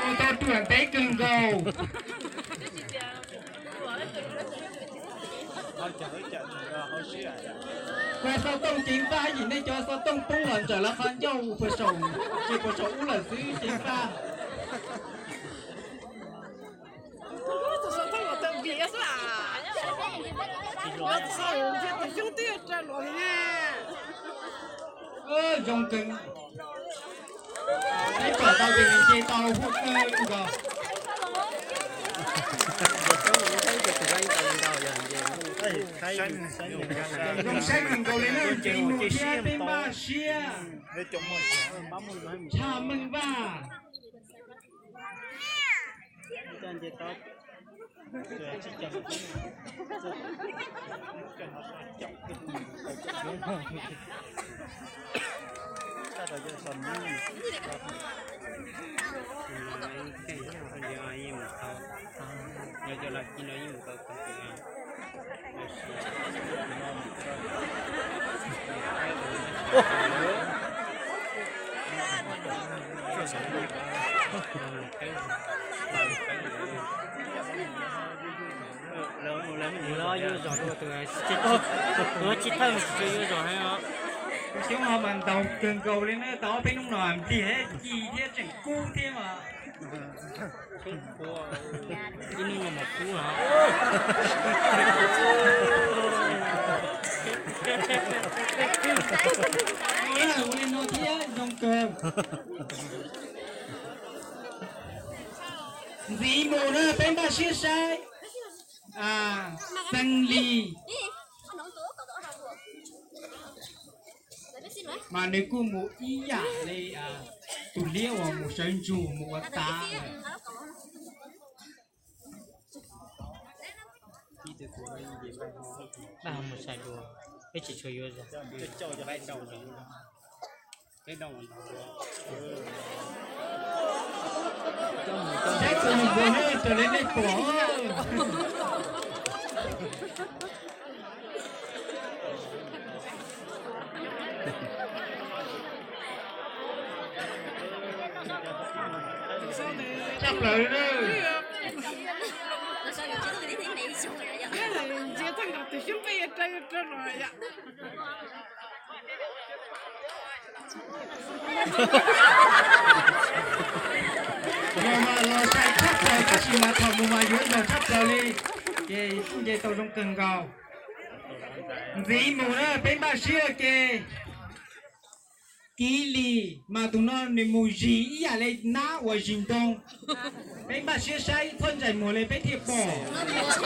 Ua tau ruam ntev kawg nkaus. Cov xov tooj ceev faj, yim nej cov xov tooj poob los ntsawm lawv qhov ncauj puas saum, ces puas saum ub lawm xwb ceev faj. Zoo kawg. Peb pom tau tias nws nce tau huaj kawg nkaus. Zoo saib kawg nkaus li na, nce mus thiab peb npaj siab. Tshaj meej Vaj. Lawv yuav zom dua tus tsis thawj mus tsis tsw yuav zom heev os. Xyoob ho mas ntaus kawg nkaus li na, tau ob peb hnub no nplig ci thiab tseem kub thiab mas. Ib hnub no mas kub os. Ua li no thiab zoo kawg. Ntxiv mus na peb npaj siab saib. Xeev Lis, mas nws kuj mus ib yam li tus liab uas mus sawv ntsug mus ua tav. Mus sai dua, peb tsis tshua yuav zoo. Saib tus nus npua raws li nej pom. Tshaj plaws. Ntsia tag nrho tus xyoob peb yuav rau rau los yom. Los mas los sai tshaj plaws tab sis mas thaum mus mas yuav zog tshaj plaws li, ces nce tau zoo kawg nkaus. Ntxiv mus na peb npaj siab ke. Kiv Lis mas tus no nws mus zis ib yam li nab uas zis ntoo. Peb npaj siab saib thoj ntsais muag li peb thiaj pom.